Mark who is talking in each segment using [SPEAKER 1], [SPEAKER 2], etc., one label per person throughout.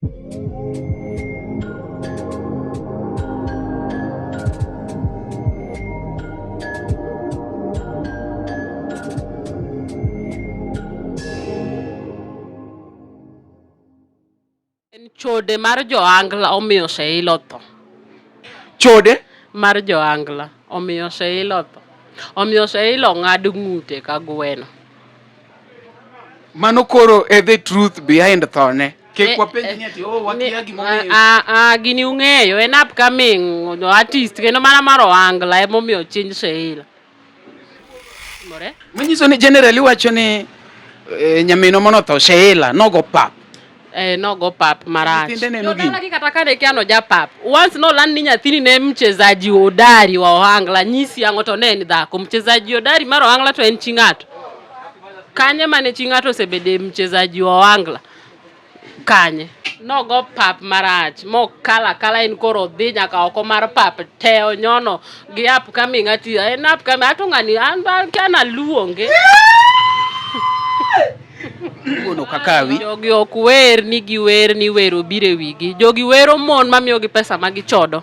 [SPEAKER 1] En chode mar joangla omiyo Sheila otho.
[SPEAKER 2] Chode?
[SPEAKER 1] Mar joangla omiyo Sheila otho. Omiyo Sheila ong'ad ng'ute ka gweno.
[SPEAKER 2] Mano koro e the truth behind thone. Kik
[SPEAKER 1] Eh,
[SPEAKER 2] wapenj
[SPEAKER 1] eh,
[SPEAKER 2] ni ati oh wakia gimomiyo.
[SPEAKER 1] Ah, ah, gini ung'eyo en upcoming artist kendo mana mar ohangla emomiyo chinj Sheila. Timore?
[SPEAKER 2] Manyiso ni generally wacho ni eh, nyaminwa mano otho Sheila nogo pap.
[SPEAKER 1] Eh, nogo pap marach.
[SPEAKER 2] Nyithinde neno gini.
[SPEAKER 1] Jodala gi kata kane kia no japap. Once noland ni nyathini ne mchezaji hodari wa ohangla, nyisi ang'o to ne en dhako. Mchezaji hodari mar ohangla to en chi ng'ato. Kanye mane chi ng'ato osebede mchezaji wa ohangla? Kanye? Nogo pap marach mokalo akala en koro odhi nyaka oko mar pap te onyono gi upcoming ati en upcoming ato ng'ani an an kia naluonge.
[SPEAKER 2] Wuono kakawi.
[SPEAKER 1] Jogi ok wer ni giwer ni wer obiro e wigi. Jogi wero mon mamiyogi pesa ma gichodo.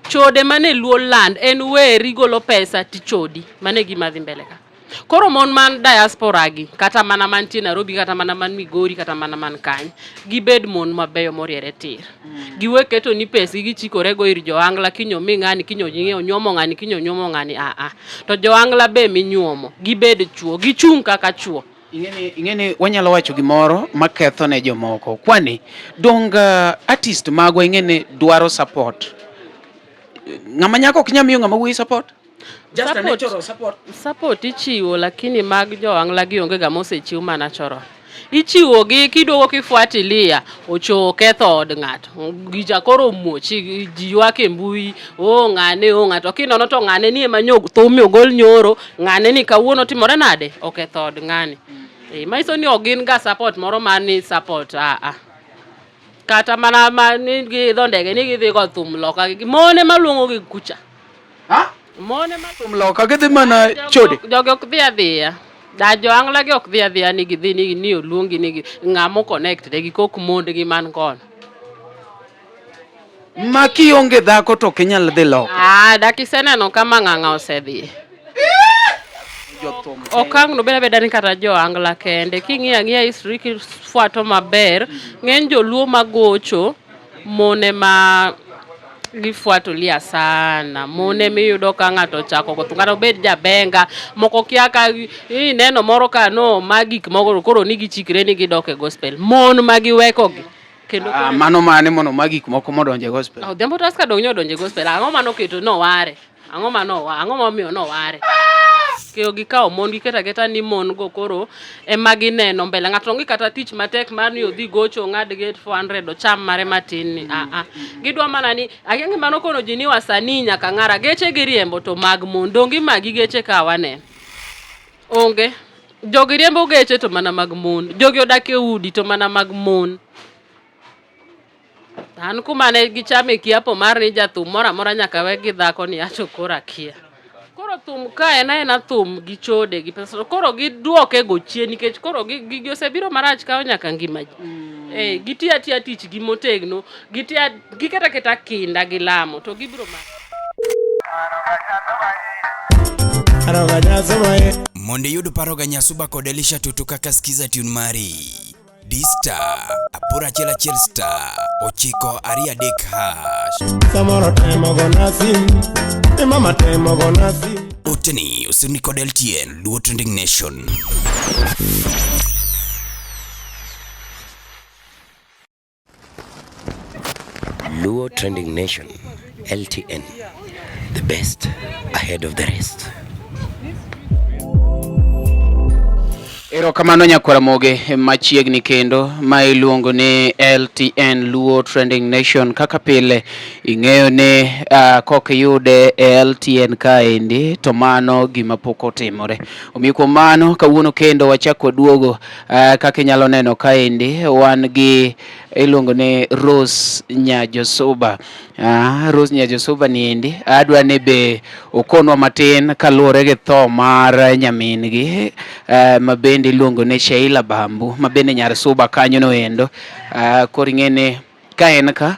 [SPEAKER 1] Chode mane Luo land en wer igolo pesa tichodi. Mano e gima dhi mbele ka. Koro mon man diaspora gi kata mana mantie Nairobi kata mana man Migori kata mana man kany gibed mon mabeyo moriere tir. Giwe keto ni pesgi gichikore go ir joangla kinyo mi ng'ani kinyo nyiewo nyuomo ng'ani kinyo nyuomo ng'ani a a. To joangla be minyuomo gibed chuo gichung' kaka chuo.
[SPEAKER 2] Ing'eni ing'eni wanyalo wacho gimoro maketho ne jomoko. Kwani dong uh, artist magwa ing'eni dwaro support. Ng'ama nyako ok nyal miyo ng'ama wuoyi support. Just a natural support.
[SPEAKER 1] Support ichiwo lakini mag joangla gi onge ga mosechiw ma natural. Ichiwo gi kiduogo kifuatilia ocho oketho od ng'ato. Gicha koro omuoch ji ywak e mbui, oh ng'ane oh ng'ato kinono to ng'ane ni ema nyo thumi ogol nyoro, ng'ane ni kawuono timore nade? Oketho od ng'ani. Eh, manyiso ni ok gin ga support moro mar ni support a a. Kata mana ma ni giidho ndege ni gidhi go thum loka gi mon ema luongo gi kucha.
[SPEAKER 2] Ha?
[SPEAKER 1] Mon ema
[SPEAKER 2] Thum loka gidhi mana chode.
[SPEAKER 1] Jogi ok dhi adhiya. Da joangla gi ok dhi adhiya ni gidhi ni ni oluongi ni gi- ng'ama o connect ne gi kok mondgi man kono.
[SPEAKER 2] Ma kionge dhako to ok inyal dhi loka.
[SPEAKER 1] Ah, dak iseneno ka mang'ang'a osedhi.
[SPEAKER 2] Jothum.
[SPEAKER 1] Okang' no bed abeda ni kata joangla kende. King'iyo ang'iya history kifuato maber, ng'eny joluo magocho mon ema gifuatulia sana. Mon ema iyudo ka ng'ato ochako go thum kata obed jabenga, moko kia ka ineno moro ka no ma gik moko koro ni gichikre ni gidok e gospel. Mon ma giweko gi. Kendo
[SPEAKER 2] Ah, mano mane mono ma gik moko modonjo e gospel.
[SPEAKER 1] Odhiambo Tusker dong' nyodonjo e gospel. Ang'o manoketo noware? Ang'o ma nowa? Ang'o momiyo noware? Keyo gikawo mon giketo aketa ni mon go koro ema gineno mbele. Ng'ato onge kata tich matek mar ni odhi gocho ong'ad gate 400 ocham mare matin ni. Ah ah. Gidwa mana ni akia gima nokono ji ni wasanii nyaka ng'ara geche giriembo to mag mon. Donge magi geche ka waneno. Onge. Jogi riembo geche to mana mag mon. Jogi odak e udi to mana mag mon. An kuma ne gichame kiapo mar ni jathum moro amora nyaka we gi dhako ni acho koro akia. Koro thum ka en aena thum gi chode gi pesa to koro giduoke go chien nikech koro gigi osebiro marach kawo nyaka ngima ji. Eh, gitiyo atiya tich gi motegno, gitiyo giketo aketa kinda gi lamo to gibiro ma
[SPEAKER 3] Mondo iyud paro ga Nyasuba kod Elisha Tutu kaka skiza tune mari. Di star aboro achiel achiel star ochiko ariyo adek hash.
[SPEAKER 4] Samoro temo gona sim, e mama temo gona sim.
[SPEAKER 3] Oteni osirni kod LTN Luo Trending Nation. Luo Trending Nation, LTN, the best ahead of the rest.
[SPEAKER 2] Erokamano nyakwara Moge machiegni kendo ma iluongo ni LTN Luo Trending Nation kaka pile ing'eyo ni uh, kok iyude e LTN kaendi to mano gima pok otimore. Omiyo kuom mano kawuono kendo wachak waduogo uh, kaka inyalo neno kaendi wan gi iluongo ni Rose Nyajosuba. Ah, Rose Nyajosuba niendi adwa ni be okonwa matin kaluwore gi tho mar nyamin gi eh, ma bende iluongo ni Sheila Bambu ma bende nyar Suba kanyo no endo. Ah, koro ing'e ni Ka en ka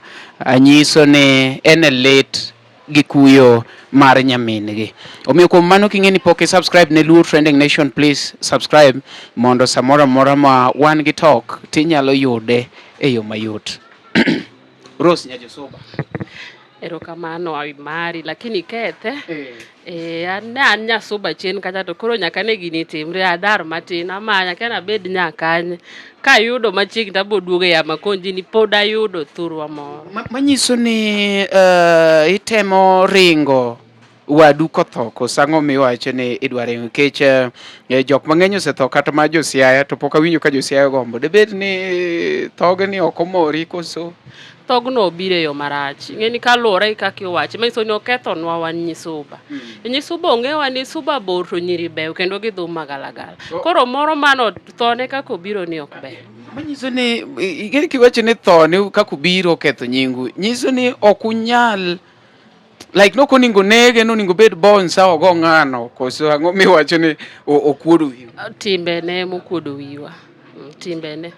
[SPEAKER 2] nyiso ni en e lit gi kuyo mar nyamin-gi. Omiyo kuom mano king'e ni pok i subscribe ne Luo Trending Nation, please subscribe mondo samoro amora ma wan gi talk tinyalo yude e yo mayot. Rose Nyajosoba.
[SPEAKER 1] Erokamano awi mari, lakini kethe. Eh. An ne an nyasuba chien kacha to koro nyaka ne gini timre adar matin amanya kia nabed nyakanye. Kayudo machiegni to abo duogo e yamo akonji ni pod ayudo thurwa moro.
[SPEAKER 2] Manyiso ni itemo ringo wadu kotho koso ang'o miwacho ni idwa ringo nikech jok mang'eny osetho kata ma jo Siaya to pok awinjo ka jo Siaya ogombo. Debed ni thogni ok omori koso?
[SPEAKER 1] Thogno obiro e yo marach. Ing'e ni kaluwore gi kaka iwache, manyiso ni okethonwa wan nyisuba. Nyisuba ong'ewa ni suba bor to nyiri beyo kendo gidhum magalagala. Koro moro mano thone kaka obiro ni ok ber.
[SPEAKER 2] Manyiso ni ing'e kiwacho ni thone kaka obiro oketho nyingu, nyiso ni ok unyal like nok oningo nege noningo bed bonsa ogo ng'ano koso ang'o miwacho ni okuodo wiu?
[SPEAKER 1] Timbene mokuodo wiwa. Timbene.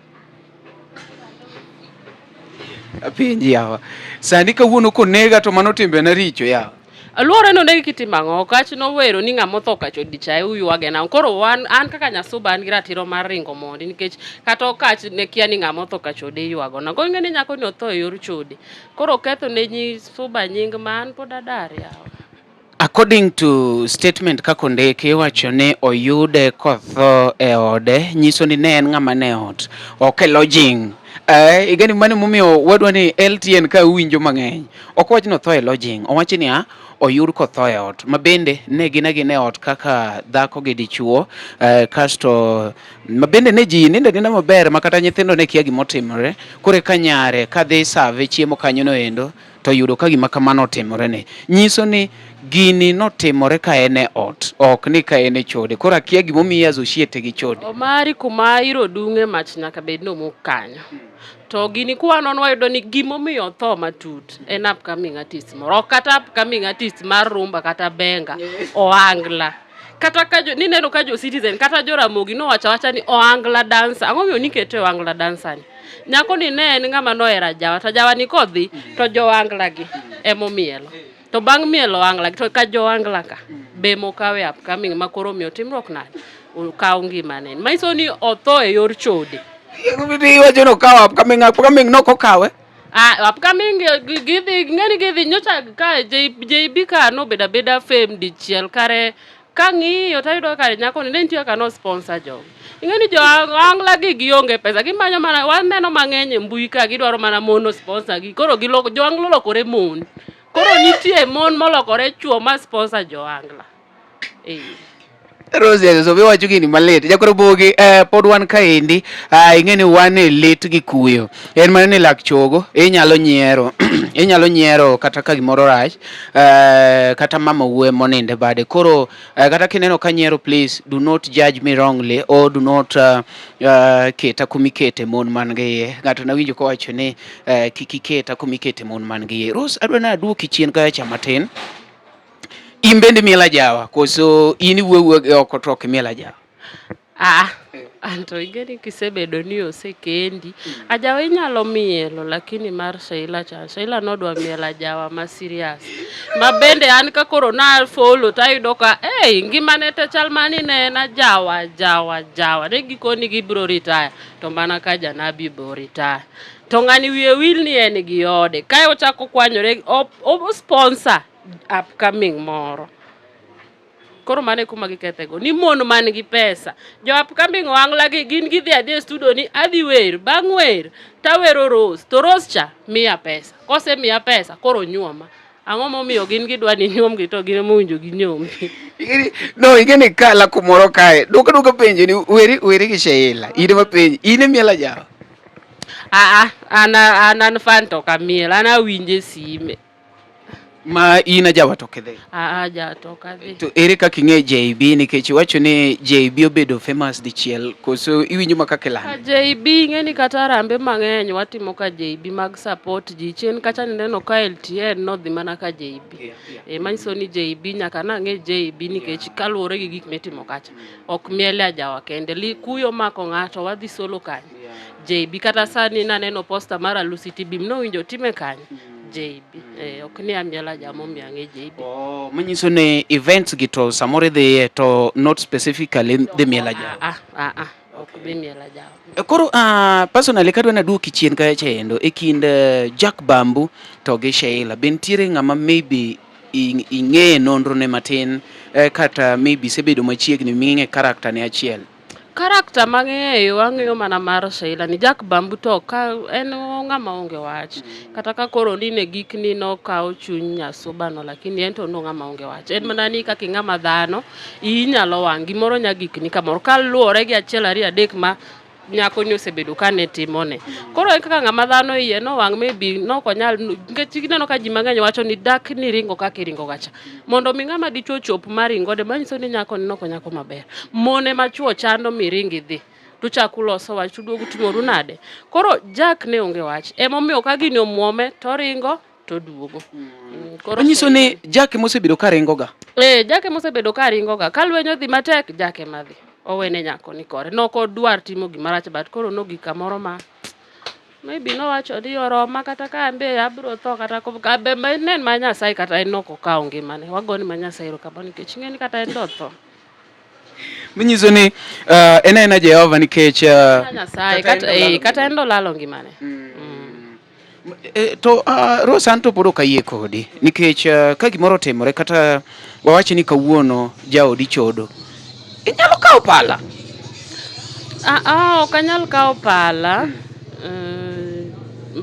[SPEAKER 2] Apenji yawa. Sani kawuono konega to mano timbene richo yawa.
[SPEAKER 1] Aluore no negi kitimo ang'o? Okach nowero ni ng'ama otho kacho dichae uywage nang'o? Koro wan an kaka nyasuba an gi ratiro mar ringo mondi nikech kata Okach ne kia ni ng'ama otho kachode iywago nang'o. Koro ing'e ni nyako ni otho e yor chode. Koro oketho ne nyi suba nying ma an pod adar yawa.
[SPEAKER 2] According to statement kaka ondiki iwacho ni oyude kotho e ode nyiso ni ne en ng'ama ne ot ok e lodging. Igeni mano momiyo wadwa ni LTN ka uwinjo mang'eny ok owach ni otho e lodging owach niya oyud kotho e ot ma bende ne gin agina e ot kaka dhako gi dichuo kasto ma bende ne ji nindo aninda maber ma kata nyithindo ne kia gimotimore koro eka nyare kadhi save chiemo kanyo no endo to yudo ka gima kamano otimore ne nyiso ni gini notimore ka en e ot ok ni ka en e chode. Koro akia gimomiyo associate gi chode.
[SPEAKER 1] Omari kuma iro dung'e mach nyaka bed ni omok kanyo. To gini kwanono wayudo ni gimomiyo otho matut en upcoming artist moro. Ok kata upcoming artist mar rumba kata benga, ohangla. Kata ka jo, nineno ka jo Citizen kata jo Ramogi nowacho awacha ni ohangla dancer. Ang'o momiyo nikete ohangla dancer ni? Nyako ni ne en ng'ama nohero ajawa to ajawa ni kodhi to jo ohangla gi emomielo. To bang' mielo ohangla gi to ka jo ohangla ka be mokawe upcoming ma koro omiyo timruok nade? Okaw ngimane. Manyiso ni otho e yor chode.
[SPEAKER 2] Iwacho ni okawo upcoming, upcoming nok okawe.
[SPEAKER 1] Ah, upcoming gidhi ng'eni gidhi nyocha ka JB ka nobedo abeda fame dichiel kare kang'iyo tayudo kare nyako ni ne nitie kaka no sponsor jogi. Ing'e ni jo ohangla gi gionge pesa gimanyo mana waneno mang'eny e mbui ka gidwaro mana mon o sponsor gi koro giloko jo ohangla olokore mon. Koro nitie mon molokore chuo ma sponsor jo ohangla. Eh.
[SPEAKER 2] Rose so wacho gini malit. Jakoro bogi pod wan kaendi ing'e ni wan e lit gi kuyo. En mana ni lak chogo inyalo nyiero inyalo nyiero kata ka gimoro rach kata mama wuoye moninde bade. Koro kata kineno ka nyiero please do not judge me wrongly or do not keta kumikete mon man gi iye. Ng'ato nawinjo kowacho ni kik iketa kumikete mon man gi iye. Rose adwa ni aduoki chien kacha matin. In bende imielo ajawa koso in iwuoyo awuoya gi oko to ok imiel ajawa?
[SPEAKER 1] Ah, anto ing'e ni kisebedo ni osekendi ajawa inyalo mielo lakini mar Sheila cha Sheila nodwa mielo ajawa ma serious ma bende an ka koro na follow tayudo ka hey, ngimane te chal mani ne en ajawa ajawa ajawa ne gikoni gibiro retire to mana ka janabi bo retire to ng'ani wiye wil ni en gi ode kae ochako kwanyore o sponsor upcoming moro. Koro mano e kuma gikethego ni mon man gi pesa jo upcoming ohangla gi gin gidhi adhi e studio ni adhi wer bang' wer tawero Rose to Rose cha miya pesa kosemiya pesa koro nyuoma. Ang'o momiyo gin gidwa ni nyuomgi to gin emowinjo ginyombi?
[SPEAKER 2] No, ing'e ni kala kumoro kae duka duka penjo ni weri weri gi Sheila in ema penji in imielo ajawa?
[SPEAKER 1] Aa, an an an fan to ok amiel an awinje sime.
[SPEAKER 2] Ma in ajawa to ok idhi?
[SPEAKER 1] Aa, ajawa to ok adhi.
[SPEAKER 2] To ere kaka ing'e JB nikech iwacho ni JB obedo famous dichiel koso iwinjo ma kaka ilando?
[SPEAKER 1] JB ing'e ni kata arambe mang'eny watimo ka JB mag support ji. Chien kacha nineno ka LTN nodhi mana ka JB. Yeah. Manyiso ni JB nyaka nang'e JB nikech kaluwore gi gik mitimo kacha. Ok miel e ajawa kende. Kuyo mako ng'ato wadhi solo kanye? JB kata sani naneno poster mar Alusi TB nowinjo time kanye JB. Eh, ok ni amiela jamo omiyo ang'e JB.
[SPEAKER 2] Oh, manyiso ni events gi to samoro idhiye to not specifically dhi miel ajawa.
[SPEAKER 1] Ah, ah, ah, ok dhi miel ajawa.
[SPEAKER 2] Koro personally kadwa naduoki chien kacha endo e kind Jack Bambu to gi Sheila, be nitiere ng'ama maybe ing'eye nonro ne matin kata maybe isebedo machiegni ming'e character ne achiel?
[SPEAKER 1] Character mang'eyo ang'eyo mana mar Sheila ni Jack Bambu to ka en ng'ama onge wach. Kata ka koro ni ne gik ni nokawo chuny Nyasuba no lakini en to no ng'ama onge wach. En mana ni kaka ing'ama dhano iyi nyalo wang' gimoro nya gikni kamoro kaluwore gi achiel ariyo adek ma nyako ni osebedo ka ne timone. Koro en kaka ng'ama dhano iye nowang' maybe nok onyal nikech ineno ka ji mang'eny wacho ni dak ni ringo kaka iringo ga cha. Mondo mi ng'ama dichuo chop maringode manyiso ni nyako ni nok onyako maber. Mon ema chuo chando miring idhi. Tuchak uloso wach tuduogo uting'oru nade. Koro Jack ne onge wach. Emomiyo ka gini omuome toringo toduogo. Koro
[SPEAKER 2] Manyiso ni Jack mosebedo ka ringo ga.
[SPEAKER 1] Jack mosebedo ka ringo ga. Ka lweny odhi matek Jack ema dhi. Owene nyako ni kore. Nok odwar timo gimarach but koro nogik kamoro ma maybe nowacho ni oroma kata ka an be abiro tho kata be nen ma Nyasaye kata en ok okawo ngimane. Wagone ma Nyasaye erokamano nikech ing'e ni kata en do tho.
[SPEAKER 2] Manyiso ni en aena Jehova nikech
[SPEAKER 1] Nyasaye kata en do lalo ngimane.
[SPEAKER 2] To Rose an to pod ok ayie kodi nikech ka gimoro otimore kata wawach ni kawuono jaodi chodo inyalo kawo pala?
[SPEAKER 1] Ok anyal kawo pala.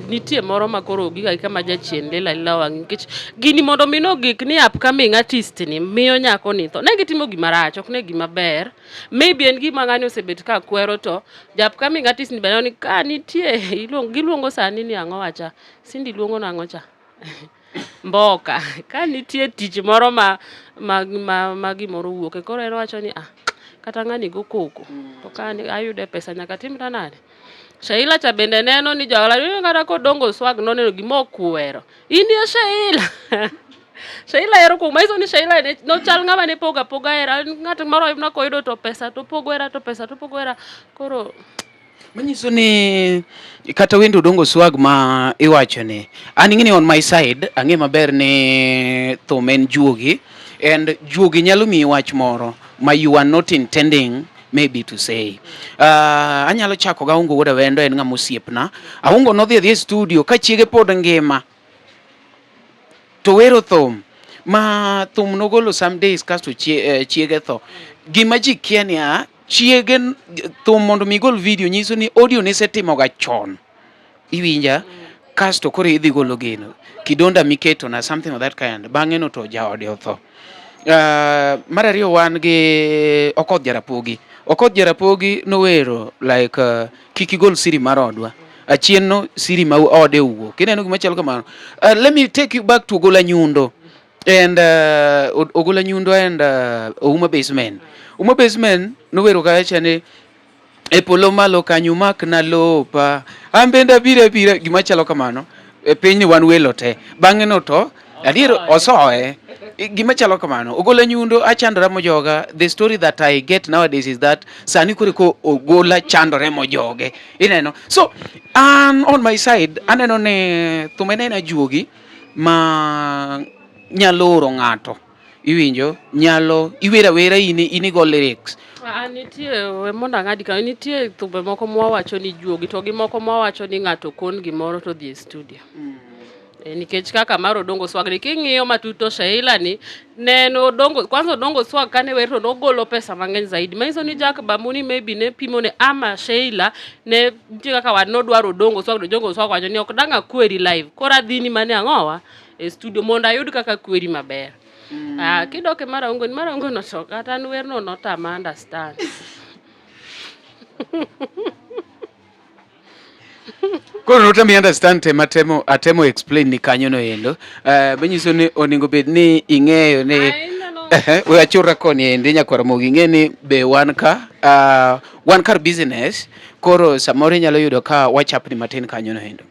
[SPEAKER 1] Nitie moro ma koro ogik agika ma jachien lilo alila wang'i nikech gini mondo mi nogik ni upcoming artist ni miyo nyako ni tho. Ne gitimo gima rach, ok ne gima ber. Maybe en gima ng'ani osebet ka kwero to ja upcoming artist ni be ni ka nitie giluongo sani ni ang'o wacha? Cindy luongo nang'o cha? Mboka. Ka nitie tich moro ma gimoro owuoke. Koro en owacho ni ah, kata ng'ani go koko to ka ayude pesa nyaka timra nade? Sheila cha bende neno ni johala kata kodongo swag noneno gima okwero. In e Sheila. Sheila ero kuom manyiso ni Sheila ne nochal ng'ama ne pogo apoga hera. Ng'at moro ema koyudo to pesa to pogo hera to pesa to pogo hera. Koro
[SPEAKER 2] manyiso ni kata wend Odongo Swag ma iwacho ni an ing'e ni on my side ang'e maber ni thum en juogi and juogi nyalo miyi wach moro ma you are not intending maybe to say. Anyalo chako ga Aungo wuod Awendo, en ng'ama osiepna. Aungo nodhi adhi e studio ka chiege pod ngima to wero thum ma thum nogolo some days kasto chiege tho. Gima ji kia ni a chiege thum mondo mi gol video nyiso ni audio nisetimoga chon. Iwinja? Kasto koro idhi golo gino. Kidonda miketo na something of that kind. Bang'e no to jaode otho. Mar ariyo wan gi Okoth Jarapogi. Okoth Jarapogi nowero like kik igol siri mar odwa. Achien no siri ma ode owuok. Ineno gima chalo kamano. Let me take you back to Ogola Nyundo. And Ogola Nyundo and Ouma Basement. Ouma Basement nowero kacha ni e polo malo kanyo mak na lopa. An bende abiro abira gima chalo kamano. E piny ni wan welo te. Bang'e no to adier osoe. Gima chalo kamano. Ogola Nyundo achandora mojoga. The story that I get nowadays is that sani koro ko Ogola chandore mojoge. Ineno. So an on my side aneno ni thum en aena juogi ma nyalo oro ng'ato. Iwinjo nyalo iwero awera in inigo lyrics.
[SPEAKER 1] Nitie we mondo ang'adi ka nitie thumbe moko mwawacho ni juogi to gi moko mwawacho ni ng'ato kon gimoro to dhi e studio. Nikech kaka mar Odongo Swag ni king'iyo matut to Sheila ni ne en Odongo kwanza Odongo Swag kane wer to nogolo pesa mang'eny zaidi. Manyiso ni Jack Bambu ni maybe ne pimo ne ama Sheila ne nitie kaka wat nodwaro Odongo Swag to Odongo Swag wacho ni ok dang' akweri live. Koro adhi ni mane ang'owa e studio mondo ayud kaka kweri maber. Kidok e mar Aungo ni mar Aungo no to kata an werno notama understand.
[SPEAKER 2] Koro notami understand tema temo atemo explain ni kanyo no endo. Manyiso ni onego bed ni ing'eyo ni we achura koni endi nyakwar Ramogi ing'e ni be wan ka wan kar business koro samoro inyalo yudo ka wachapni matin kanyo no endo.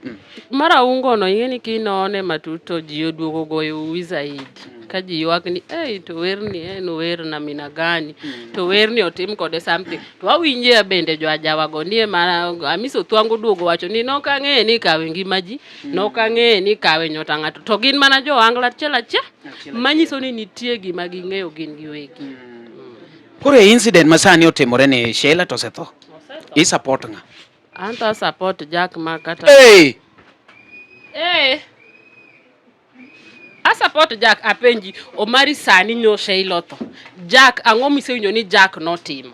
[SPEAKER 1] Mar Aungo no ing'e ni kinone matut to ji oduogo goyo uwi zaidi. Ka ji ywak ni ei to werni en wer na mina gani to werni otim kode something. To awinje bende jo ajawa go nie ma Hamisi Othwango duogo wacho ni nok ang'e ni kawe ngima ji, nok ang'e ni kawe nyota ng'ato. To gin mana jo ohangla achiel achiel manyiso ni nitie gima ging'eyo gin giwegi.
[SPEAKER 2] Koro e incident ma sani otimore ni Sheila to osetho. I support ng'a?
[SPEAKER 1] An to support Jack ma kata
[SPEAKER 2] Hey!
[SPEAKER 1] Eh. A support Jack apenji Omari sani nyo Sheila otho. Jack ang'o misewinjo ni Jack notimo?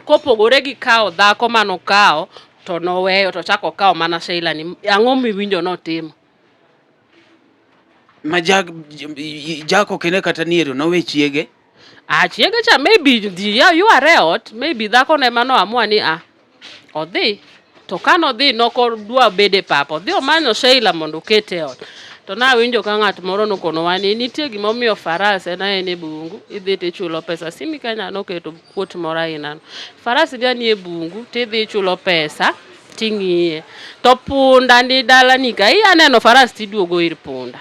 [SPEAKER 1] Kopogore gi kawo dhako manokawo to noweyo to chako okawo mana Sheila ni ang'o miwinjo notimo?
[SPEAKER 2] Ma Jack Jack ok ine kata ni ero nowe chiege.
[SPEAKER 1] Ah, chiege cha maybe dhi ya yware e ot, maybe dhako ne mano amua ni ah odhi. To ka nodhi nokodwa bedo e pap, odhi omanyo Sheila mondo okete e ot. To nawinjo ka ng'at moro nokonowa ni nitie gimomiyo faras en aena e bungu, idhi tichulo pesa. Simi Kenya noketo kuot moro aina no. Faras ja nie bungu tidhi ichulo pesa ting'iye. To punda ni dalani ka iya neno faras tiduogo ir punda.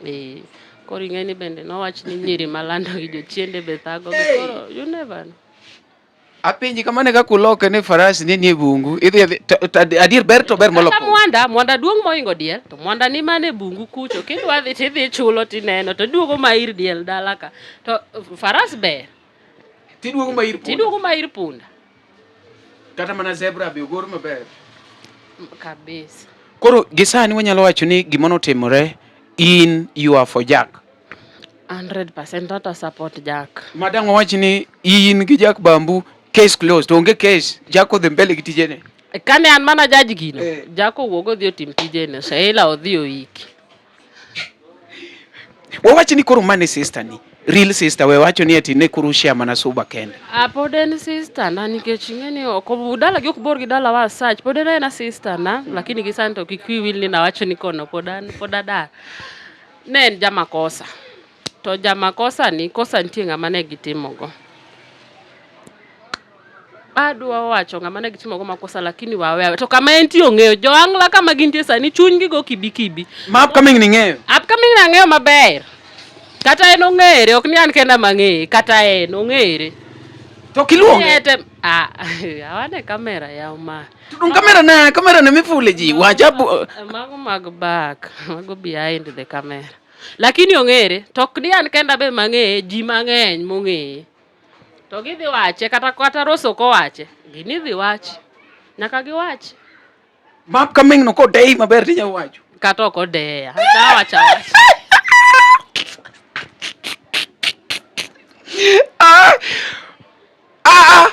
[SPEAKER 1] Eh, koro ing'e ni bende nowach ni nyiri malando gi jochiende be thagogi. Koro you never know.
[SPEAKER 2] Apenji kamano e kaka uloke ni faras ni nie bungu. Idhi adhi to adier ber to ber molo
[SPEAKER 1] Kata mwanda, mwanda duong' mohingo diel, to mwanda ni mana e bungu kucho. Kidwa dhi tidhi ichulo tineno, to iduogo ma ir diel dala ka. To faras ber.
[SPEAKER 2] Tiduogo ma ir punda.
[SPEAKER 1] Tiduogo ma ir punda.
[SPEAKER 2] Kata mana zebra be ogor maber.
[SPEAKER 1] Kabisa.
[SPEAKER 2] Koro gi sani wanyalo wacho ni gima notimore in you are for Jack.
[SPEAKER 1] 100% ata support Jack.
[SPEAKER 2] Madam wawach ni in gi Jack Bambu case closed, onge case. Jack odhi mbele gi tijene.
[SPEAKER 1] Kane an mana judge gino, eh. Jack owuog odhi otim tijene, Sheila odhi oiki.
[SPEAKER 2] Wawach ni koro mane sister ni real sister we wacho ni ati ne koro share mana suba kende.
[SPEAKER 1] Ah, pod en sister na nikech ing'e ni ok dala gi ok bor gi dala wa sach pod en aena sister na mm. Lakini gi sani to kik wiyi wil ni nawacho ni kono pod an pod adar. Ne en jamakosa. To jamakosa ni kosa nitie ng'ama ne gitimogo. Adwa wacho ng'ama ne gitimogo makosa lakini wawe to kama entie ong'eyo joangla kama gintie sani chunygi go kibi kibi.
[SPEAKER 2] Ma upcoming ni ng'eyo?
[SPEAKER 1] Upcoming ni ang'eyo maber. Kata en ong'ere, ok ni an kenda mang'eye, kata en ong'ere.
[SPEAKER 2] To kiluonge?
[SPEAKER 1] Ah, awane kamera yaw ma.
[SPEAKER 2] To dong kamera na, kamera na mifule ji, wajabu.
[SPEAKER 1] Mago mag back, mago behind the camera. Lakini ong'ere, to ok ni an kenda be mang'eye, ji mang'eny mong'eye. To gidhi wache kata kata Rose ok owache, gini dhi wachi. Nyaka giwachi.
[SPEAKER 2] Ma upcoming no kodei maber tinya wacho.
[SPEAKER 1] Kata ok odeya. Awacha awacha.
[SPEAKER 2] Ah! Ah!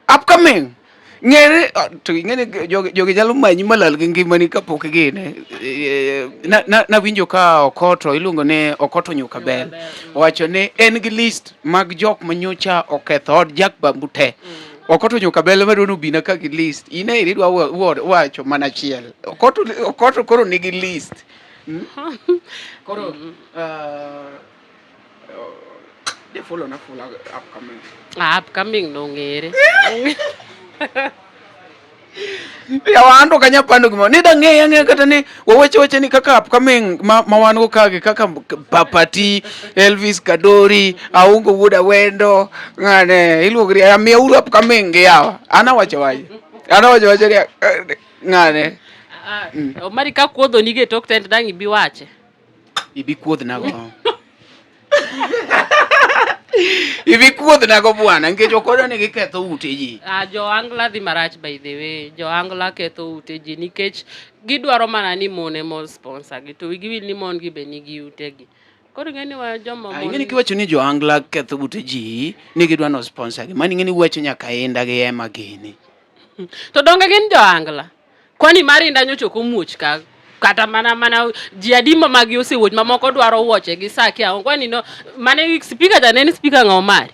[SPEAKER 2] ah! Upcoming. Ng'ere ah, to ing'eni jogi jogi nyalo manyi malal gi ngimani kapok gine. Eh, na na nawinjo ka Okoto iluongo ni Okoto Nyuka Bel owacho ni en gi list mag jok ma nyocha oketho od Jack Bambu te. Okoto Nyuka Bel ema dwa nobina ka gi list. In eri idwa wacho mana achiel. Okoto Okoto koro nigi list. Hmm? Koro uh, De follow na follow upcoming.
[SPEAKER 1] Ah, upcoming no ng'ere.
[SPEAKER 2] Ya wan to kanya pando gima. Ni da ng'eya ng'eya kata ni wawache wache ni kaka upcoming ma, ma wan go kage kaka Papati, Elvis Kadori, Aungo Wuod Awendo, ng'ane iluongo ni amiya uru upcoming gi yawa. An awacho wacho. An awacho wacho ni eh, ng'ane.
[SPEAKER 1] Ah, Omari ka kuodho nige tok tent dang' ibi wache.
[SPEAKER 2] Ibi kuodhnago. Ibi kuodhnago bwana nikech ok odwa ni giketho ute ji.
[SPEAKER 1] Ah, jo Angla dhi marach by the way. Jo Angla ketho ute ji nikech gidwaro mana ni mon ema sponsor gi to wigi wil ni mon gi be nigi utegi. Koro ing'e ni wa joma
[SPEAKER 2] Ah, ing'e ni kiwacho ni jo Angla ketho ute ji ni gidwa no sponsor gi. Mano ing'e ni wacho nyaka Inda gi Emma gini.
[SPEAKER 1] To donge gin jo Angla? Kwani Marinda nyocha ok omuoch ka kata mana mana ji adi ma magi osewuoch mamoko dwaro wuoche gi saa kia kwani no mane speaker cha ne en speaker ng'a Omari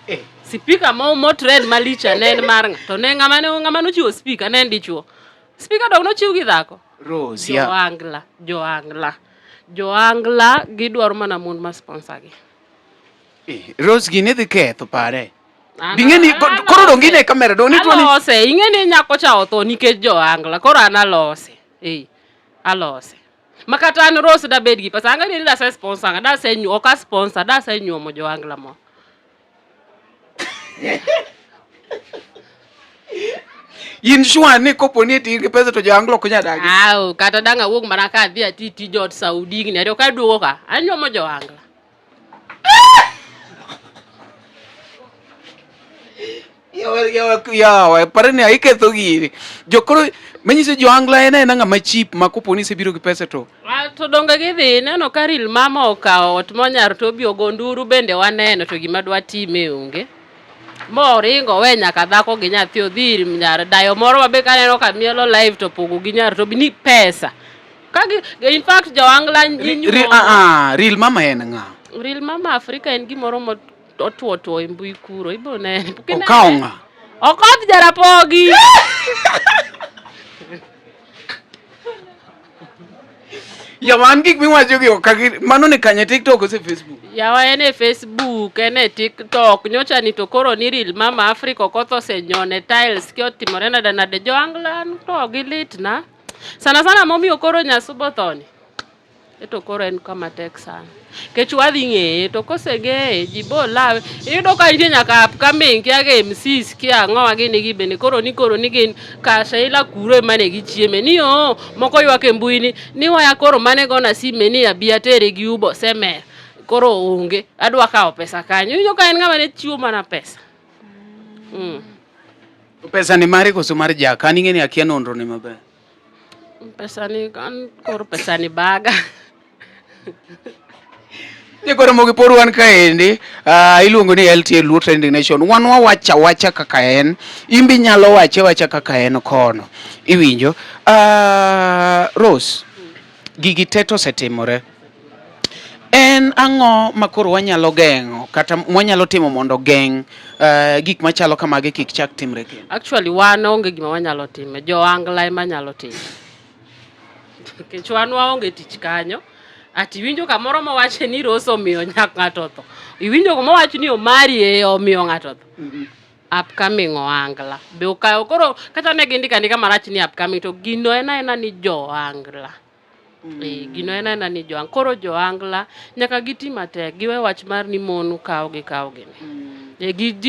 [SPEAKER 2] Eh.
[SPEAKER 1] speaker mo mo trend malich ne en mar ng'a to ne ng'ama ne ng'ama nochiwo speaker ne en dichuo speaker dok nochiw gi dhako
[SPEAKER 2] Rose, ya.
[SPEAKER 1] Joangla joangla joangla gidwaro mana mon ma sponsor gi
[SPEAKER 2] Eh, Rose gini dhi ketho pare. Bing'e ni koro donge ine kamera donge nituo ni
[SPEAKER 1] alose ing'e ni nyako cha otho nikech joangla koro an alose eh alose. Ma kata an Rose dabed gi pesa, ang'e ni dase sponsor ng'a, dase nyu, ok a sponsor, dase nyuomo jo Angla mo.
[SPEAKER 2] In sure ni kopo ni eti in gi pesa to jo Anglo ok nyal dagi?
[SPEAKER 1] Ao, kata dang' awuog mana ka adhi ati tij ot Saudi higni ariyo kaduogo ka, anyuomo jo Angla.
[SPEAKER 2] Yawa, yawa, yawa, pare ni iketho gini. Jo koro manyiso jo Angla en aena ng'ama cheap ma kopo ni isebiro gi pesa to.
[SPEAKER 1] Ah, to donge gidhi ineno ka ril mama okawo ot monyar to obi ogo nduru bende waneno to gima dwa time onge. Moringo we nyaka dhako gi nyathi odhi ir nyar dayo moro mabe kaneno ka mielo live to pogo gi nyar to ni pesa. Ka gi, in fact jo Angla inyuomo.
[SPEAKER 2] Ah, ah, real mama en ng'a?
[SPEAKER 1] Real mama Afrika en gimoro mo otwo two e mbui kuro ibo nene.
[SPEAKER 2] Okawo ng'a?
[SPEAKER 1] Okoth Jarapogi.
[SPEAKER 2] Yawa an gik miwacho gi ok mano ni kanye TikTok ose Facebook?
[SPEAKER 1] Yawa en e Facebook, en e TikTok. Nyocha ni to koro ni real mama Afrika Okoth osenyone tiles ki otimore nade nade jo Angla to gilit na. Sana sana momiyo koro Nyasubo thoni. To koro en kama tek sana. Kech wadhi ng'eye to koseng'eye ji bo lawe. Iyudo ka nitie nyaka upcoming kia ga MCs kia ang'owa gini gi bende koro ni koro ni gin ka Sheila kuro ema ne gichieme ni oo moko ywak e mbui ni ni waya koro mane gona sime ni abi atere gi Uber osemer koro onge adwa kawo pesa kanyo. Iwinjo ka en ng'ama ne chiwo mana pesa.
[SPEAKER 2] Pesa ni mari koso mar jaka? An ing'e ni akia nonro ne maber.
[SPEAKER 1] Pesa ni an koro pesa ni baga.
[SPEAKER 2] Nyikoro mogi pod wan kaendi, iluongo ni LTA Luo Trending Nation. Wan wawacha wacha kaka en, imbi nyalo wache wacha kaka en kono. Iwinjo? Rose, gigi te to osetimore. En ang'o ma koro wanyalo geng'o kata mwanyalo timo mondo geng' gik machalo kamagi kik chak timre kendo?
[SPEAKER 1] Actually wan onge gima wanyalo timo, jo Angla ema nyalo timo. Nikech wan waonge tich kanyo. Ati iwinjo kamoro mowache ni Rose omiyo nyak ng'ato otho. Iwinjo kuma owach ni Omari e omiyo ng'ato otho. Upcoming oangla. Be okawo koro kata ne gindiko andika marach ni upcoming to gino en aena ni jo Angla. Gino en aena ni jo koro jo Angla nyaka giti matek giwe wach mar ni mon kawo gi kawo gi ni.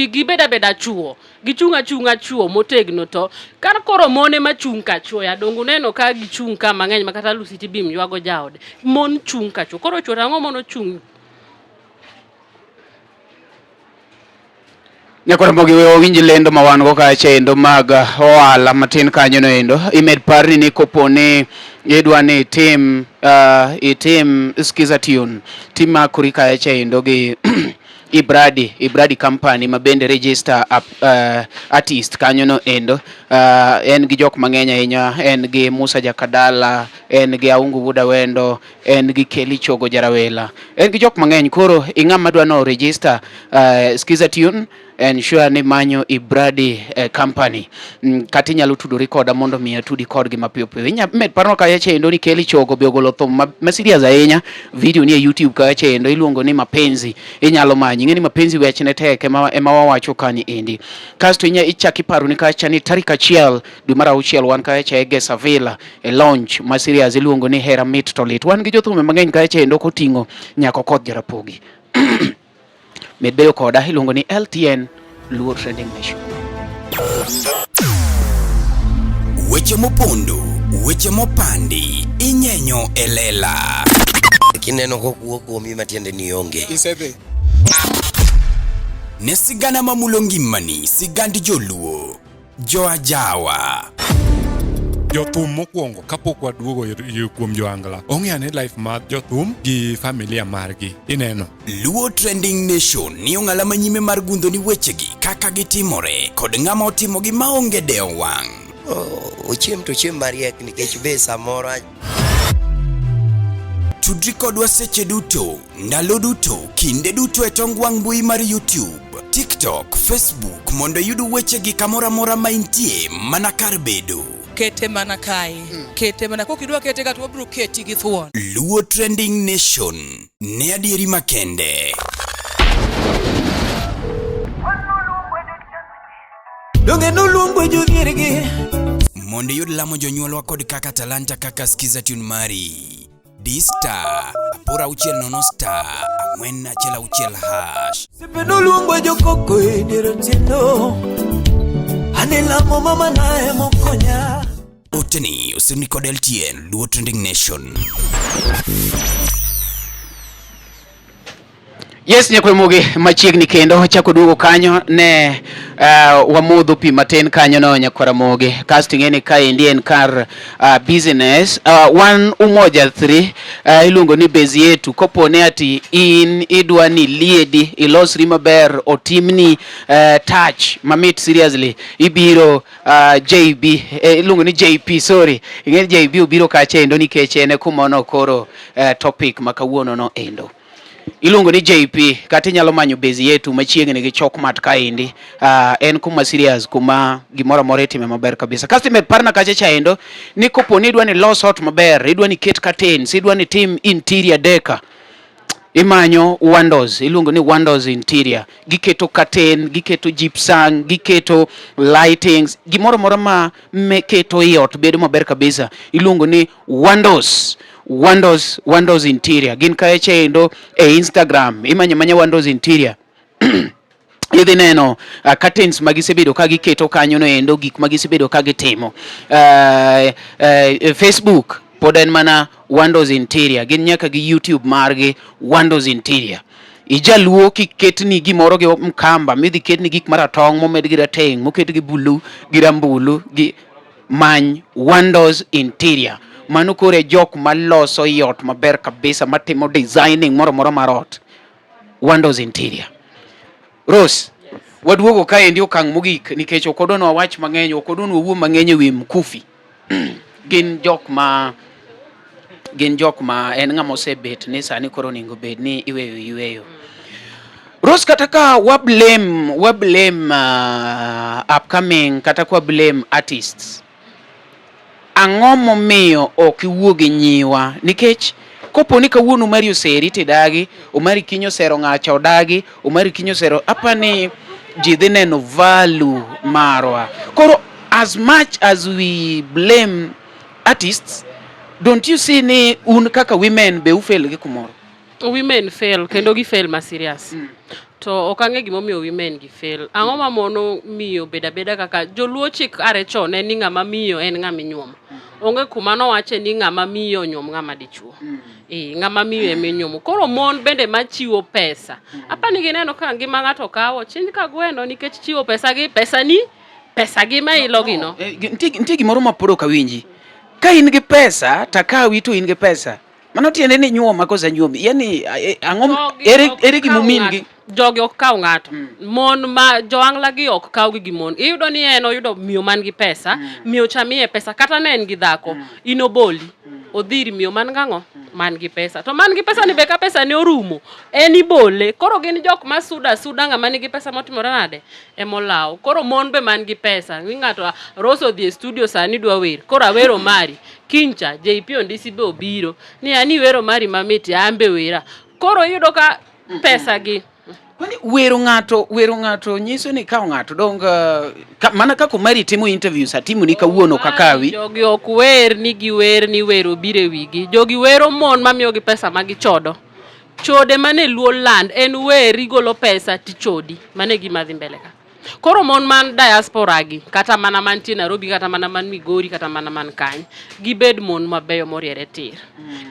[SPEAKER 1] Gibed abeda chuo, gichung' achung'a chuo motegno to kar koro mon ema chung' ka chuo ya dongo uneno ka gichung' ka mang'eny ma kata Lucy Tibim ywago jaode. Mon chung' ka chuo. Koro chuo to ang'o mono chung'?
[SPEAKER 2] Nyakoro mogi we wawinj lendo ma wan go kacha endo mag ohala matin kanyo no endo. Imed parni ni kopo ni idwa ni itim itim Skiza Tune, timakori kacha endo gi Ibradi Company ma bende register artist kanyo no endo. En gi jok mang'eny ahinya, en gi Musa Jakadala, en gi Aungu Wuda Wendo, en gi Kelly Chogo Jarawela, en gi jok mang'eny. Koro ing'ama dwa no register Skiza Tune, ensure ni manyo Ibradi Company. Kata inyalo tudori koda mondo mi atudi kodgi mapiyo piyo. Inya med paro kacha endo ni Kelly Chogo be ogolo thum ma serious ahinya. Video ni e YouTube kacha endo iluongo ni Mapenzi. Inyalo manyi. Ing'e ni Mapenzi wechne tek ema wawacho kani endi. Kasto inya ichak iparo ni kacha ni tarik 1 dwe mar 6 wan kacha e Gesa Villa e launch ma serious iluongo ni Hera Mit to Lit. Wan gi jothumbe mang'eny kacha endo koting'o nyaka Okoth Jarapogi. Med bedo koda iluongo ni LTN Luo Trending Nation.
[SPEAKER 3] Weche mopondo, weche mopandi, inyenyo e lela.
[SPEAKER 5] Kineno kokuo kuomi matiende ni onge.
[SPEAKER 6] Isedhi.
[SPEAKER 3] Ne sigana mamulo ngimani, sigand joluo, joajawa.
[SPEAKER 6] Jothum mokwongo kapok waduogo kuom joangla, ong'e ane life mar jothum gi familia margi. Ineno.
[SPEAKER 3] Luo Trending Nation ni ong'ala manyime mar gundho ni wechegi kaka gitimore kod ng'ama otimogi maonge dewo wang'.
[SPEAKER 5] Ochiem to ochiem mariek nikech be samoro
[SPEAKER 3] Tudri kodwa seche duto, ndalo duto, kinde duto e tong wang' mbui mar YouTube, TikTok, Facebook mondo iyud wechegi kamoro amora ma intie mana kar bedo.
[SPEAKER 7] Kete mana kae. Kete mana kokidwa kete ka to wabiro keti gi thuon.
[SPEAKER 3] Luo Trending Nation ne adieri makende.
[SPEAKER 8] Donge noluongo jodhiergi.
[SPEAKER 3] Mondo iyud lamo jonyuolwa kod kaka talanta kaka Skiza Tune mari. Di star 860 star 416 hash.
[SPEAKER 8] Osiepe noluongo jokoko e dier otieno. Anelamo mama nae mokonya.
[SPEAKER 3] Oteni osirni kod LTN Luo Trending Nation.
[SPEAKER 2] Yes, nyakwemogi machiegni kendo wachako duogo kanyo ne wamodho pi matin kanyo no nyakwaramogi kasto ing'e ni kaendi en kar business wan Umoja 3 iluongo ni base yetu. Kopo ni ati in idwa ni liedi ilosri maber otimni touch mamit seriously ibiro JB iluongo ni JP, sorry, ing'e ni JB obiro kacha endo nikech en e kuma ono koro topic ma kawuono no endo iluongo ni JP. Kata inyalo manyo base yetu machiegni gi Chokmat kaendi. En kuma serious, kuma gimoro amora itime maber kabisa. Kasto imed parna kacha cha endo ni kopo ni idwa ni los ot maber, idwa ni ket curtains, idwa ni tim interior decor, imanyo Windows, iluongo ni Windows Interior. Giketo curtain, giketo gypsum, giketo lightings, gimoro amora ma keto i ot bedo maber kabisa. Iluongo ni Windows Interior. Gin kaecha endo e Instagram, imanyo manya Windows Interior. Idhi neno curtains ma gisebedo ka giketo kanyo no endo, gik ma gisebedo ka gitimo. Facebook pod en mana Windows Interior, gin nyaka gi YouTube margi Windows Interior. Ijaluo kiketni gimoro gi mkamba midhi ketni gik maratong' momed gi rateng' moket gi bulu gi rambulu gi many Windows Interior. Mano koro e jok maloso i ot maber kabisa, matimo designing moro moro mar ot. Windows Interior. Rose, waduogo kaendi okang' mogik nikech ok odwa ni wawach mang'eny, ok odwa ni wawuo mang'eny ewi Mkufi. Gin jok ma en ng'ama osebet ni sani koro onego bed ni iweyo yueyo. Rose, kata ka wa blame upcoming kata ka wa blame artists, ang'o momiyo ok iwuo gi nyiwa? Nikech kopo ni kawuono Omari oseri tidagi, Omari kiny osero ng'acha odagi, Omari kiny osero, apani ji dhi neno value marwa. Koro as much as we blame artists, don't you see ni un kaka women be ufail gi kumoro?
[SPEAKER 1] Women fail kendo gi fail ma serious. To ok ang'e gimomiyo women gi fail. Ang'o ma mono miyo bedo abeda kaka joluo chik are chon en ni ng'ama miyo en ng'ama inyuomo. Onge kuma nowache ni ng'ama miyo onyuom ng'ama dichuo. Eh, ng'ama miyo ema inyuomo. Koro mon bende machiwo pesa. Apani gineno ka ngima ng'ato kawo chinj ka gweno nikech chiwo pesa gi pesa ni pesa gi ma ilo gi no.
[SPEAKER 2] Nitie gimoro ma pod ok awinji. Ka in gi pesa takawi to in gi pesa. Mano tiende ni nyuoma kosa nyuomi. Yani ang'o
[SPEAKER 1] Jogi
[SPEAKER 2] ere
[SPEAKER 1] ok
[SPEAKER 2] ere
[SPEAKER 1] kaw
[SPEAKER 2] gimomin
[SPEAKER 1] ng'ato.
[SPEAKER 2] gi
[SPEAKER 1] Jogi ok kaw ng'ato. Mon ma joangla gi ok kaw gi gi mon. Iyudo ni en oyudo miyo man gi pesa, miyo cha miye pesa kata ne en gi dhako, in oboli. Odhi ir miyo man gang'o? Man gi pesa. To man gi pesa ni be ka pesa ne orumo, en ibole. Koro gin jok ma suda suda ng'ama nigi pesa motimore nade? Emolawo. Koro mon be man gi pesa. Ni ng'ato Rose odhi e studio sani dwa wer. Koro awero mari. Kincha JP Ondisi be obiro. Ni ani wero mari mamit an be wera. Koro iyudo ka pesa gi
[SPEAKER 2] Kwani wero ng'ato nyiso ni kawo ng'ato dong mana kaka Omari timo interviews atimo ni kawuono kakawi.
[SPEAKER 1] Jogi ok wer ni giwer ni wer obiro e wigi. Jogi wero mon mamiyogi pesa ma gichodo. Chode mane Luo land en wer igolo pesa tichodi. Mano e gima dhi mbele ka. Koro mon man diaspora gi kata mana mantie Nairobi kata mana man Migori kata mana man kany gibed mon mabeyo moriere tir.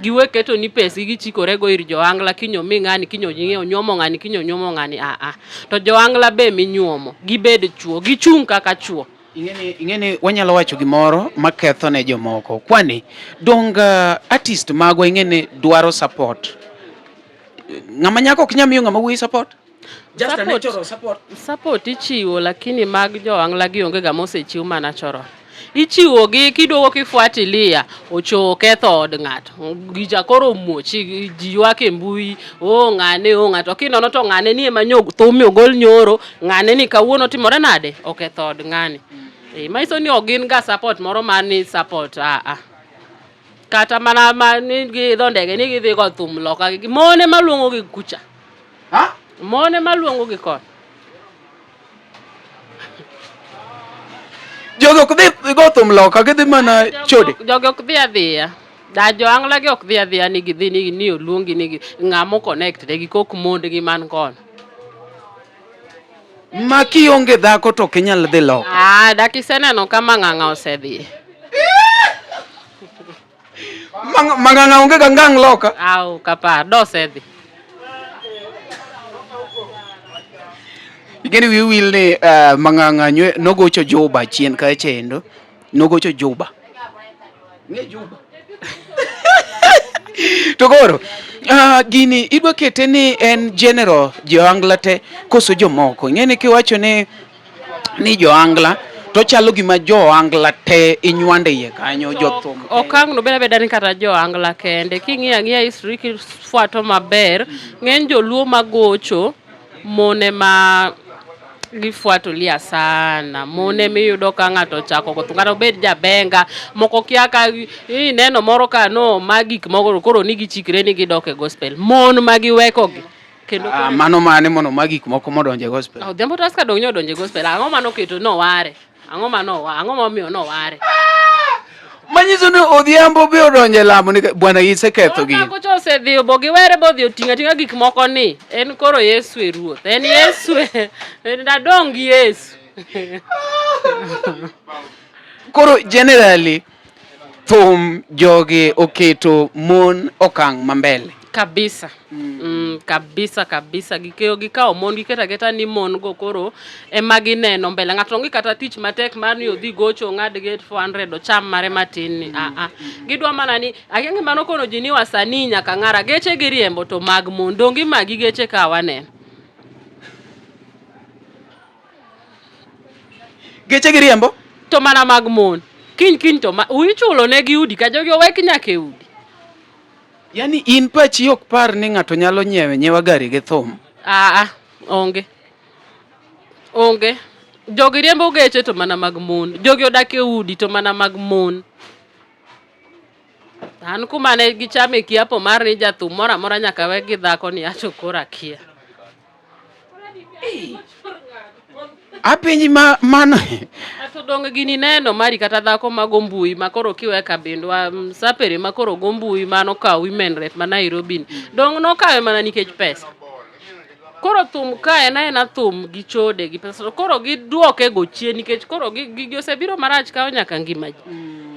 [SPEAKER 1] Giwe keto ni pesgi gichikore go ir joangla kiny omi ng'ani, kiny onyuomo ng'ani, kiny onyuomo ng'ani a a. To joangla be minyuomo gibed chuo gichung' kaka chuo.
[SPEAKER 2] Ing'eni wanyalo wacho gimoro maketho ne jomoko. Kwani dong artist magwa ing'eni dwaro support. Ng'ama nyako ok nyal miyo ng'ama wuoyi support. Just a natural support.
[SPEAKER 1] Support ichiwo lakini mag joangla gi onge ga mosechiw ma natural. Ichiwo gi kiduogo kifuatilia ocho ketho od ng'ato. Gicha koro muoch ji ywak e mbui, o ng'ane o ng'ato kinono to ng'ane ni ema nyo thumi ogol nyoro, ng'ane ni kawuono timore nade? Oketho od ng'ani. Eh, manyiso ni ok gin ga support moro mar ni support a a. Kata mana ma ni giidho ndege ni gidhi go thum loka gi mon ema luongo gi kucha.
[SPEAKER 2] Ha?
[SPEAKER 1] Mon ema luongo gi koni.
[SPEAKER 2] Jogi ok dhi go thum loka, gidhi mana chode.
[SPEAKER 1] Jogi ok dhi adhiya. Da joangla gi ok dhi adhiya ni gidhi ni, ni oluongi ni ng'ama connect ne gi kok mondgi man kono.
[SPEAKER 2] Ma kionge dhako to ok inyal dhi loka.
[SPEAKER 1] Ah, dak iseneno ka mang'ang'a osedhi.
[SPEAKER 2] Mang'ang'a onge ga ngang' loka.
[SPEAKER 1] Au kapar, dosedhi.
[SPEAKER 2] Igeni wiyi wil ni uh, mang'ang'a nogocho Juba chien kae chendo. Nogocho Juba. Ng'e Juba. To koro gini idwa kete ni en general joangla te koso jomoko. Ing'e ni kiwacho ni ni joangla to chalo gima joangla te inywande iye kanyo jothum.
[SPEAKER 1] Okang' no beda beda ni kata joangla kende. King'iyo ang'iya history kifuato maber, ng'eny joluo magocho mone ma gifuatulia sana mone miyudo ka ng'ato ochako go thum kata obed jabenga moko kia ka ineno moro ka no ma gik moko koro ni gichikre ni gidok e gospel mon ma giweko gi kendo
[SPEAKER 2] Ah, mano mane mono ma gik moko modonje gospel.
[SPEAKER 1] Odhiambo Tusker dong' nyo odonje gospel ang'o mano keto noware ang'o mano ang'o momiyo noware
[SPEAKER 2] Manyiso ni Odhiambo be odonje lamo ni bwana iseketho gi.
[SPEAKER 1] Dhako cha osedhi bo giwere bodhi oting'o ating'a gik moko ni en koro Yesu e ruoth en Yesu e en dadong' gi Yesu
[SPEAKER 2] Koro generally thum jogi oketo mon okang' mambele.
[SPEAKER 1] Kabisa. Kabisa kabisa gikeyo gikawo mon giketo aketa ni mon go koro ema gineno mbele ng'ato onge kata tich matek mar ni odhi gocho ong'ad gate 400 ocham mare matin ni a a gidwa mana ni akia gima nokono ji ni wasanii nyaka ng'ara geche giriembo to mag mon donge magi geche ka waneno
[SPEAKER 2] Geche giriembo
[SPEAKER 1] to mana mag mon kiny kiny to ma, ichulo ne gi udi ka jogi owek nyaka e udi.
[SPEAKER 2] Yani in pachi ok par ni ng'ato nyalo nyiewe nyiewa gari gi thum.
[SPEAKER 1] Aa, onge. Onge. Jogi riembo geche to mana mag mon. Jogi odak e udi to mana mag mon. An kuma ne gichame kiapo mar ni jathum moro amora nyaka we gi dhako ni acho koro akia.
[SPEAKER 2] Apenji ma mano
[SPEAKER 1] To donge gini neno mari kata dhako mago mbui ma koro kiwe kabindwa sapere ma koro go mbui mano kawo women rep ma Nairobi ni. Dong nokawe mana nikech pesa. Koro thum ka en aena thum gi chode gi pesa. To koro giduoke go chien nikech koro gigi osebiro marach kawo nyaka ngima ji.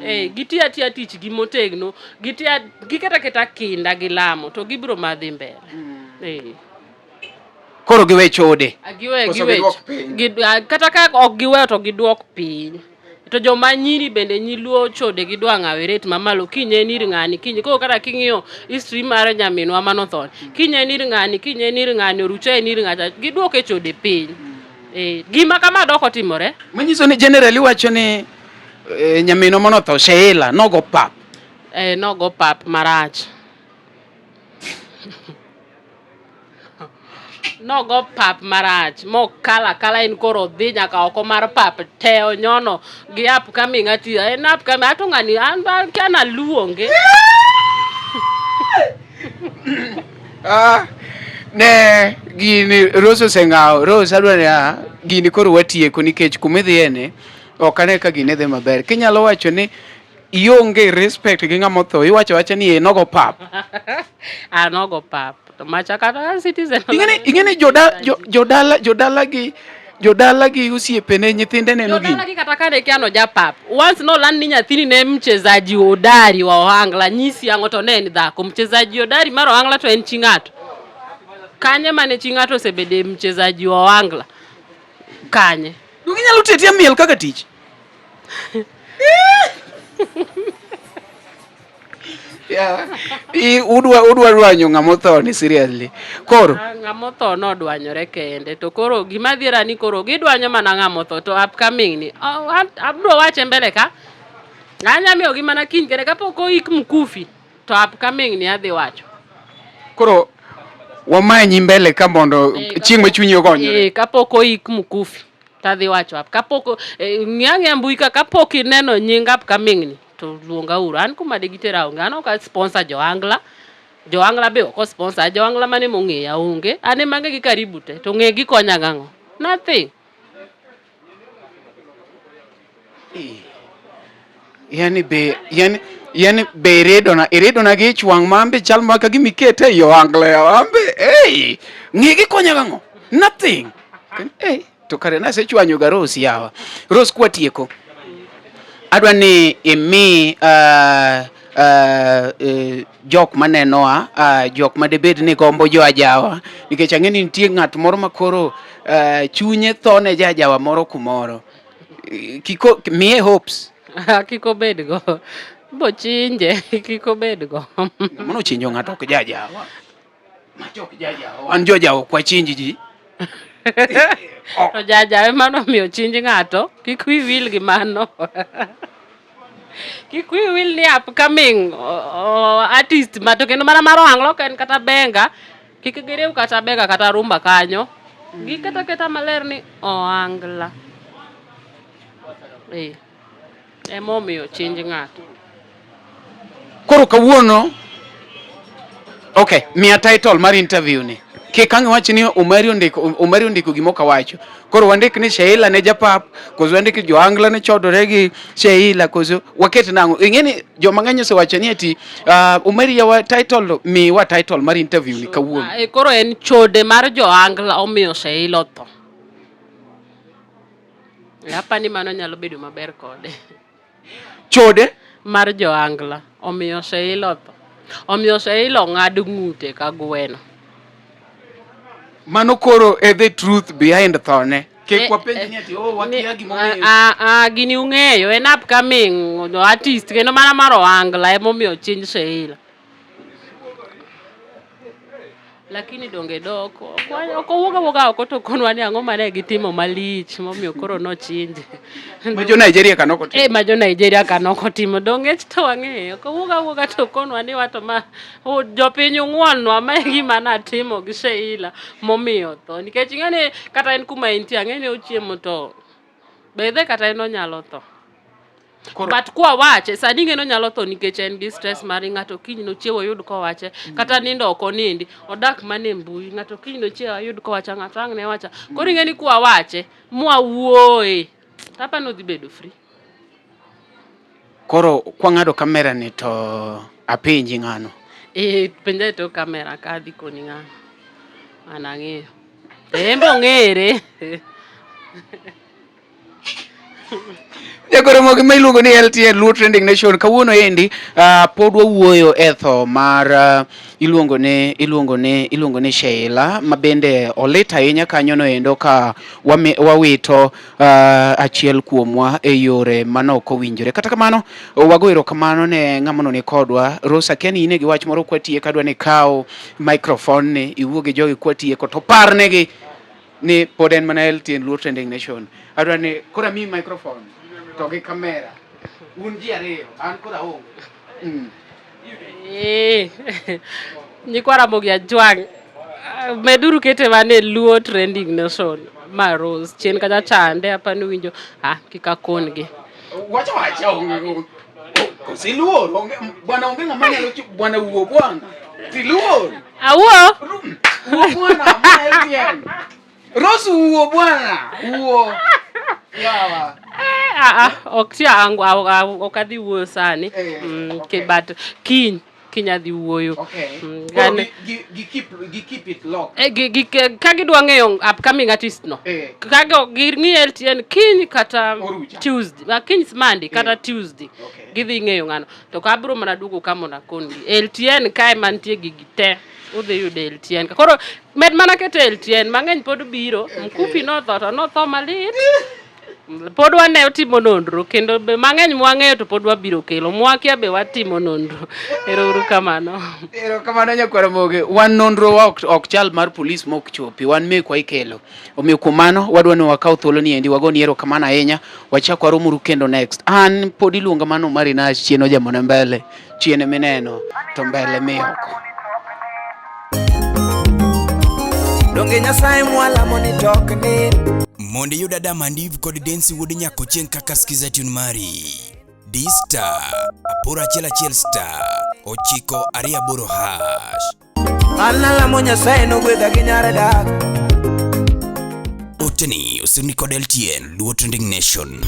[SPEAKER 1] Eh, gitiyo atiya tich gi motegno, gitiyo giketo aketa kinda gi lamo to gibiro madhi mbele. Eh.
[SPEAKER 2] Koro giwe chode.
[SPEAKER 1] Giwe giwe. Kata ka ok giweyo to giduok piny. To joma nyiri bende nyiluo chode gidwa ng'awe rate mamalo kiny en ir ng'ani kiny koro kata king'iyo history mar nyaminwa manotho kiny en ir ng'ani kiny en ir ng'ani orucha en ir ng'acha giduoke chode piny. Eh, gima kama dok otimore.
[SPEAKER 2] Manyiso ni generally wacho ni nyaminwa manotho Sheila nogo pap.
[SPEAKER 1] Eh, nogo pap marach. Nogo pap marach mokalo akala en koro odhi nyaka oko mar pap te onyono gi upcoming ati en upcoming ato ng'ani an kia naluonge.
[SPEAKER 2] Ah, ne gini Rose oseng'awo Rose adwa ni ah, gini koro watieko nikech kumidhiye ni ok ane ka gini dhi maber. Kinyalo wacho ni ionge respect gi ng'ama otho iwacho awacha ni eh, nogo pap.
[SPEAKER 1] Ah, nogo pap to macha kata citizen.
[SPEAKER 2] Ing'eni jodala jodala gi jodala gi osiepene nyithinde neno gini.
[SPEAKER 1] Jodala gi kata kane kia no japap. Once no land ni nyathini ne mchezaji hodari wa ohangla nyisi ang'o to ne en dhako. Mchezaji hodari mar ohangla to en chi ng'ato. Kanye mane chi ng'ato osebede mchezaji wa ohangla? Kanye?
[SPEAKER 2] Donge inyalo tetia miel kaka tich? Yeah. Udwa udwa dwanyo ng'ama otho ni seriously. Koro
[SPEAKER 1] ng'ama otho nodwanyore kende to koro gima dhiera ni koro gidwanyo mana ng'ama otho to upcoming ni abro wache mbele ka anya miyogi mana kiny kende kapok oik mkufi to upcoming ni adhi wacho.
[SPEAKER 2] Koro wamanyi mbele ka mondo chieng' ma chunyi ogonyore.
[SPEAKER 1] Kapok oik mkufi tadhi wacho up kapok ng'i ang'iya mbui ka kapok ineno nying upcoming ni to luonga uru an kuma de gitera onge an ok sponsor joangla joangla be ok sponsor joangla mane mong'eya onge an ema ang'e gi karibu te to ng'e gikonya gang'o nothing.
[SPEAKER 2] Yani be yani Yani be iridona iridona gi ich wang' ma ambe chal ma ka gima ikete ei ohangla yawa ambe hey, ng'i gikonya gang'o nothing hey, to kare nasechwanyo ga Rose yawa Rose kwatieko adwa ni imi uh, uh, uh, jok manenowa uh, jok madebed ni gombo jo ajawa nikech ang'e ni nitie ng'at moro ma koro uh, chunye tho ne jajawa moro kumoro kiko miye hopes
[SPEAKER 1] kik obedgo bochinje kik obedgo
[SPEAKER 2] mano chinjo ng'ato ok jajawa macho ok jajawa wan jojawa ok wachinj ji
[SPEAKER 1] to jajawa ema nomiyo chinj ng'ato kik wi wil gi mano kik wi wil ni upcoming artist ma to kendo mana mar ohangla ok en kata benga kik giriw kata benga kata rumba kanyo giketo aketa maler ni ohangla eh emomiyo chinj ng'ato
[SPEAKER 2] Koro kawuono okay, miya title mar interview ni. Kik ang' wach ni Omari ondiko Omari ondiko gima ok awacho. Koro wandik ni Sheila ne japap, koso wandik ni Johangla ne chodore gi Sheila, koso waket nang'o? Ing'e ni joma ng'eny osewacho ni ati uh, Omari yawa title miwa title mar interview ni kawuono.
[SPEAKER 1] Ah, eh, koro en chode mar johangla omiyo Sheila otho. Apa ni mano nyalo bedo maber kode.
[SPEAKER 2] Chode
[SPEAKER 1] mar johangla omiyo Sheila otho. Omiyo Sheila ong'ad ng'ute ka gweno.
[SPEAKER 2] Mano koro e the truth behind thone. Kik
[SPEAKER 1] Eh,
[SPEAKER 2] wapenj
[SPEAKER 1] eh,
[SPEAKER 2] ni ati oh wakia gimomiyo.
[SPEAKER 1] Ah, ah, gini ung'eyo en upcoming artist kendo mana mar ohangla emomiyo ochinj Sheila. Lakini donge dok ok owuog awuoga oko to konwa ni ang'o mane gitimo malich momiyo koro nochinje.
[SPEAKER 2] Ma jo Nigeria ka nokotimo.
[SPEAKER 1] Eh, ma jo Nigeria ka nokotimo donge to wang'eyo ok owuog awuoga to konwa ni wato ma jopiny ung'wonnwa ma e gima natimo gi Sheila momiyo tho nikech ing'e ni kata en kuma entie ang'e ni ochiemo to bedhe kata en onyalo tho. But kwa wache sani ing'e ni onyalo tho nikech en gi stress mar ng'ato kiny nochiew oyud kowache kata nindo ok onindi odak mana e mbui ng'ato kiny nochiew oyud kowacha ng'ato ang' ne wacha koro ing'e ni kwa wache mwawuoye to apa ni odhi bedo free.
[SPEAKER 2] Koro kwang'ado kamera ni to apenji ng'ano.
[SPEAKER 1] Eh, penja e tok kamera ka adhi koni ng'ano. An ang'eyo. En be ong'ere.
[SPEAKER 2] Jagoro mogi ma iluongo ni LTN Luo Trending Nation kawuono endi uh, pod wawuoyo e tho mar uh, iluongo ni iluongo ni iluongo ni Sheila ma bende olit ahinya kanyo no endo ka wami, wawito uh, achiel kuomwa e yore manok owinjore. Kata kamano wago erokamano ne ng'ama ni kodwa Rosa akia ni in gi wach moro kwatieko adwa ni ikaw microphone ni iwuo gi jogi kwatieko to parnegi ni pod en mana LTN Luo Trending Nation. Adwa ni koro amiyi microphone to gi kamera. Un ji ariyo, an koro aonge. Mm.
[SPEAKER 1] Eh, nyikwa Ramogi Ajwang', meduru kete mana e Luo Trending Nation ma Rose chien kacha chande apa ni winjo ah kik akon gi.
[SPEAKER 2] Wacha wacha onge. Kosiluor, onge bwana onge ng'ama nyalo bwana wuo bwana. Tiluor.
[SPEAKER 1] Awuo.
[SPEAKER 2] Wuo bwana, ma LTN. Rose wuo bwana, wuo. Yawa.
[SPEAKER 1] Eh, ah, ah, ok tia angu ok adhi wuoyo sani.
[SPEAKER 2] Eh, okay.
[SPEAKER 1] But kiny kiny adhi wuoyo.
[SPEAKER 2] Okay.
[SPEAKER 1] Mm,
[SPEAKER 2] Koro gi keep gi keep it locked.
[SPEAKER 1] Eh, gi, gi, ka gidwa ng'eyo upcoming artist no.
[SPEAKER 2] Eh.
[SPEAKER 1] Ka ging'i LTN kiny kata
[SPEAKER 2] Orucha.
[SPEAKER 1] Tuesday, ah, kiny Monday kata
[SPEAKER 2] Eh.
[SPEAKER 1] Tuesday.
[SPEAKER 2] Okay.
[SPEAKER 1] Gidhi ng'eyo ng'ano. To ka abiro mana duogo ka mondo akon gi. LTN kae mantie gigi te. Udhi yudo LTN. Koro med mana keto LTN mang'eny pod biro. Mkufi notho to notho malit. Pod wane timo nonro kendo be mang'eny mwang'eyo to pod wabiro kelo. Mwakia be watimo nonro. Ero uru kamano.
[SPEAKER 2] Erokamano nyakwar Ramogi. Wan nonro wa ok, ok chal mar polis mok chopi, wan mekwa ikelo. Omiyo kuom mano wadwa ni wakaw thuolo ni endi wagoni erokamano ahinya, wachak waromuru kendo next. An pod iluonga mano Omari Nash chien ojamona mbele, chien mineno to mbele mioko.
[SPEAKER 8] Donge Nyasaye mwalamo ni tok ni
[SPEAKER 3] Mondo iyud Adam and Eve kod Densi wuod Nyakochieng' kaka skiza tune mari. D star 811 star 928 hash.
[SPEAKER 8] An alamo Nyasaye nogwedha gi nyar dak.
[SPEAKER 3] Oteni osirni kod LTN Luo Trending Nation.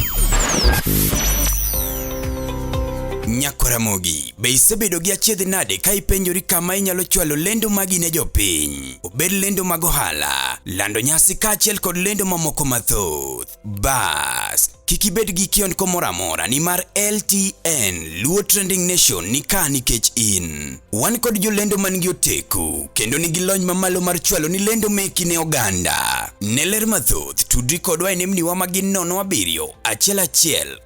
[SPEAKER 3] Nyakwaramogi, be isebedo gi achiedh nade ka ipenjori kama inyalo chwalo lendo magi ne jopiny? Obed lendo mag ohala, lando nyasi kaachiel kod lendo mamoko mathoth. Bas, kik ibed gi kiondko moro amora nimar LTN Luo Trending Nation ni ka nikech in. Wan kod jolendo man gi oteku kendo nigi lony mamalo mar chwalo ni lendo meki ne oganda. Ne ler mathoth, tudri kodwa e nembniwa ma gin 07 11 92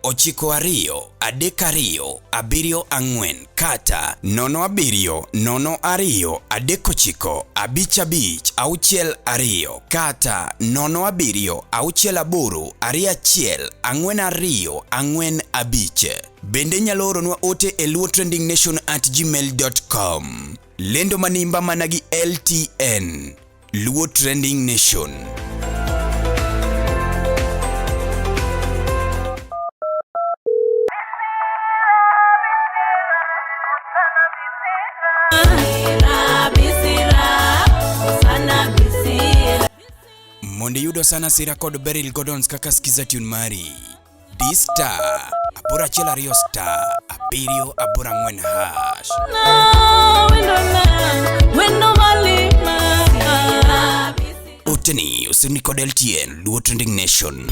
[SPEAKER 3] 32 74 kata 07 02 39 55 62 kata 07 68 21 42 45. Bende inyalo oronwa ote e luotrendingnation@gmail.com. Lendo manimba mana gi LTN. Luo Trending Nation. Mondo iyud Osana Sira kod Beryl Gordons kaka skiza tune mari. D star 812 star 784 hash. Oteni osirni kod LTN Luo Trending Nation.